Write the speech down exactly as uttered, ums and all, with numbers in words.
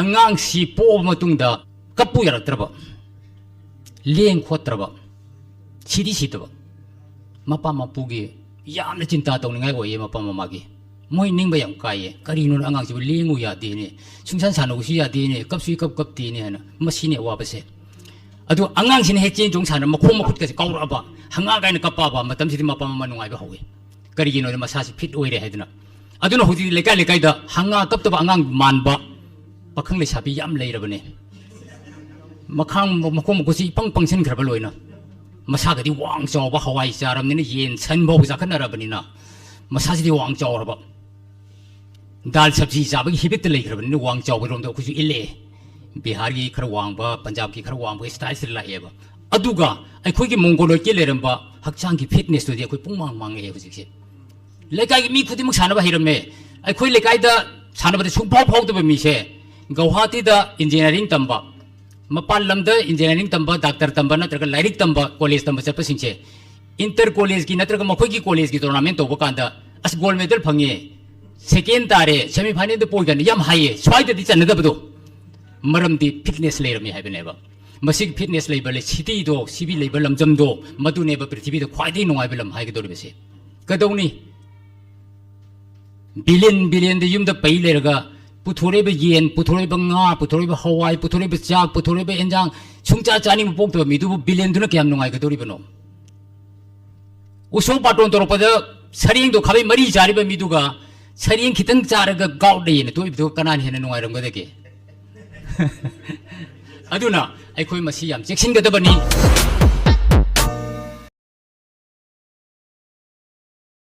ꯑꯉꯥꯡꯁꯤ ꯄꯣꯛꯑꯕ ꯃꯇꯨꯡꯗ ꯀꯞꯄꯨ ꯌꯥꯔꯛꯇ꯭ꯔꯕ, ꯂꯦꯡ ꯈꯣꯠꯇ꯭ꯔꯕ, ꯁꯤꯗꯤ ꯁꯤꯗꯕ, ꯃꯄꯥ ꯃꯄꯨꯒꯤ ꯌꯥꯝꯅ ꯆꯤꯟꯇꯥ ꯇꯧꯅꯤꯡꯉꯥꯏ ꯑꯣꯏꯌꯦ꯫ ꯃꯄꯥ ꯃꯃꯥꯒꯤ ꯃꯣꯏ ꯅꯤꯡꯕ ꯌꯥꯝ ꯀꯥꯏꯌꯦ꯫ "ꯀꯔꯤꯅꯣ ꯑꯉꯥꯡꯁꯤꯕꯨ ꯂꯦꯡꯉꯨ ꯌꯥꯗꯦꯅꯦ, ꯁꯨꯡꯁꯥꯟ ꯁꯥꯟꯅꯧꯁꯨ ꯌꯥꯗꯦꯅꯦ, ꯀꯞꯁꯨ ꯀꯞ ꯀꯞꯇꯦꯅꯦ" ꯍꯥꯏꯅ꯫ ꯃꯁꯤꯅꯦ ꯑꯋꯥꯕꯁꯦ꯫ ꯑꯗꯨ ꯑꯉꯥꯡꯁꯤꯅ ꯍꯦꯛ ꯆꯦꯟ ꯆꯣꯡ ꯁꯥꯟꯅ ꯃꯈꯣꯡ ꯃꯈꯨꯠꯀꯁꯦ ꯀꯥꯎꯔꯛꯑꯕ, ꯍꯪꯒꯥ ꯀꯥꯏꯅ ꯀꯞꯄꯛꯑꯕ ꯃꯇꯝꯁꯤꯗꯤ ꯃꯄꯥ ꯃꯃꯥ ꯅꯨꯡꯉꯥꯏꯕ ꯍꯧꯋꯤ꯫ ꯀꯔꯤꯒꯤꯅꯣꯗ ꯃꯁꯥꯁꯤ ꯐꯤꯠ ꯑꯣꯏꯔꯦ ꯍꯥꯏꯗꯅ꯫ ꯑꯗꯨꯅ ꯍꯧꯖꯤꯛꯇꯤ ꯂꯩꯀꯥꯏ ꯂꯩꯀꯥꯏꯗ ꯍꯪꯒꯥ ꯀꯞꯇꯕ ꯑꯉꯥꯡ ꯃꯥꯟꯕ ꯄꯥꯈꯪ ꯂꯩꯁꯥꯕꯤ ꯌꯥꯝ ꯂꯩꯔꯕꯅꯦ꯫ ꯃꯈꯥꯡ ꯃꯈꯣꯡ ꯃꯈꯨꯠꯁꯤ ꯏꯄꯪ ꯄꯪꯁꯤꯟꯈ꯭ꯔꯕ ꯂꯣꯏꯅ꯫ ꯃꯁꯥꯒꯗꯤ ꯋꯥꯡ ꯆꯥꯎꯕ, ꯍꯋꯥꯏ ꯆꯥꯔꯕꯅꯤꯅ, ꯌꯦꯟ ꯁꯟ ꯐꯥꯎꯕ ꯆꯥꯈꯠꯅꯔꯕꯅꯤꯅ, ꯃꯁꯥꯁꯤꯗꯤ ꯋꯥꯡ ꯆꯥꯎꯔꯕ꯫ ꯗꯥꯜ ꯁꯕꯖꯤ ꯆꯥꯕꯒꯤ ꯍꯦꯕꯤꯠꯇ ꯂꯩꯈ꯭ꯔꯕꯅꯤꯅ ꯋꯥꯡ ꯆꯥꯎꯕꯔꯣꯝꯗ ꯑꯩꯈꯣꯏꯁꯨ ꯏꯜꯂꯛꯑꯦ꯫ ꯕꯤꯍꯥꯔꯒꯤ ꯈꯔ ꯋꯥꯡꯕ, ꯄꯟꯖꯥꯕꯀꯤ ꯈꯔ ꯋꯥꯡꯕ ꯁ꯭ꯇꯥꯏꯜꯁꯤꯗ ꯂꯥꯛꯑꯦꯕ꯫ ꯑꯗꯨꯒ ꯑꯩꯈꯣꯏꯒꯤ ꯃꯣꯡꯒꯣꯂꯣꯏꯗꯀꯤ ꯂꯩꯔꯝꯕ ꯍꯛꯆꯥꯡꯒꯤ ꯐꯤꯠꯅꯦꯁꯇꯨꯗꯤ ꯑꯩꯈꯣꯏ ꯄꯨꯡꯃꯥꯡ ꯃꯥꯡꯉꯛꯑꯦ ꯍꯧꯖꯤꯛꯁꯦ꯫ ꯂꯩꯀꯥꯏꯒꯤ ꯃꯤ ꯈꯨꯗꯤꯡꯃꯛ ꯁꯥꯟꯅꯕ ꯍꯩꯔꯝꯃꯦ꯫ ꯑꯩꯈꯣꯏ ꯂꯩꯀꯥꯏꯗ ꯁꯥꯟꯅꯕꯗ ꯁꯨꯡꯐꯥꯎ ꯐꯥꯎꯗꯕ ꯃꯤꯁꯦ ꯒꯧꯍꯥꯇꯤꯗ ꯏꯟꯖꯤꯅꯤꯌꯥꯔꯤꯡ ꯇꯝꯕ, ꯃꯄꯥꯟ ꯂꯝꯗ ꯏꯟꯖꯤꯅꯤꯌꯥꯔꯤꯡ ꯇꯝꯕ, ꯗꯥꯛꯇꯔ ꯇꯝꯕ ꯅꯠꯇ꯭ꯔꯒ ꯂꯥꯏꯔꯤꯛ ꯇꯝꯕ, ꯀꯣꯂꯦꯖ ꯇꯝꯕ ꯆꯠꯄꯁꯤꯡꯁꯦ ꯏꯟꯇꯔ ꯀꯣꯂꯦꯖꯀꯤ ꯅꯠꯇ꯭ꯔꯒ ꯃꯈꯣꯏꯒꯤ ꯀꯣꯂꯦꯖꯀꯤ ꯇꯣꯔꯅꯥꯃꯦꯟ ꯇꯧꯕ ꯀꯥꯟꯗ ꯑꯁ ꯒꯣꯜ ꯃꯦꯗꯜ ꯐꯪꯉꯦ, ꯁꯦꯀꯦꯟ ꯇꯥꯔꯦ, ꯁꯦꯃꯤ ꯐꯥꯏꯅꯦꯜꯗ ꯄꯣꯏ ꯀꯥꯏꯅ ꯌꯥꯝ ꯍꯥꯏꯌꯦ꯫ ꯁ꯭ꯋꯥꯏꯗꯗꯤ ꯆꯟꯅꯗꯕꯗꯣ꯫ ꯃꯔꯝꯗꯤ ꯐꯤꯠꯅꯦꯁ ꯂꯩꯔꯝꯃꯤ ꯍꯥꯏꯕꯅꯦꯕ꯫ ꯃꯁꯤꯒꯤ ꯐꯤꯠꯅꯦꯁ ꯂꯩꯕ ꯂꯩ, ꯁꯤꯇꯤꯗꯣ, ꯁꯤꯕꯤ ꯂꯩꯕ ꯂꯝꯖꯝꯗꯣ, ꯃꯗꯨꯅꯦꯕ ꯄ꯭ꯔꯤꯊꯤꯕꯤꯗ ꯈ꯭ꯋꯥꯏꯗꯒꯤ ꯅꯨꯡꯉꯥꯏꯕ ꯂꯝ ꯍꯥꯏꯒꯗꯧꯔꯤꯕꯁꯦ꯫ ꯀꯩꯗꯧꯅꯤ? ꯕꯤꯂꯤꯌꯟ ꯕꯤꯂꯤꯌꯟꯗ ꯌꯨꯝꯗ ꯄꯩ ꯂꯩꯔꯒ ꯄꯨꯊꯣꯔꯛꯏꯕ ꯌꯦꯟ, ꯄꯨꯊꯣꯔꯛꯏꯕ ꯉꯥ, ꯄꯨꯊꯣꯔꯛꯏꯕ ꯍꯋꯥꯏ, ꯄꯨꯊꯣꯔꯛꯏꯕ ꯆꯥꯛ, ꯄꯨꯊꯣꯔꯛꯏꯕ ꯑꯦꯟꯖꯥꯡ ꯁꯨꯡꯆꯥ ꯆꯥꯅꯤꯡꯕ ꯄꯣꯛꯇꯕ ꯃꯤꯗꯨꯕꯨ ꯕꯤꯂꯤꯌꯟꯗꯨꯅ ꯀꯌꯥꯝ ꯅꯨꯡꯉꯥꯏꯒꯗꯧꯔꯤꯕꯅꯣ? ꯎꯁꯣꯞ ꯕꯥꯔꯇꯣꯟ ꯇꯧꯔꯛꯄꯗ ꯁꯔꯦꯡꯗꯣ ꯈꯥꯕꯩ ꯃꯔꯤ ꯆꯥꯔꯤꯕ ꯃꯤꯗꯨꯒ ꯁꯔꯦꯡ ꯈꯤꯇꯪ ꯆꯥꯔꯒ ꯒꯥꯎꯠ ꯂꯩꯌꯦꯅ ꯇꯣꯛꯏꯕꯗꯨ ꯀꯅꯥꯅ ꯍꯦꯟꯅ ꯅꯨꯡꯉꯥꯏꯔꯝꯒꯗꯒꯦ? ꯑꯗꯨꯅ ꯑꯩꯈꯣꯏ ꯃꯁꯤ ꯌꯥꯝ ꯆꯦꯛꯁꯤꯟꯒꯗꯕꯅꯤ꯫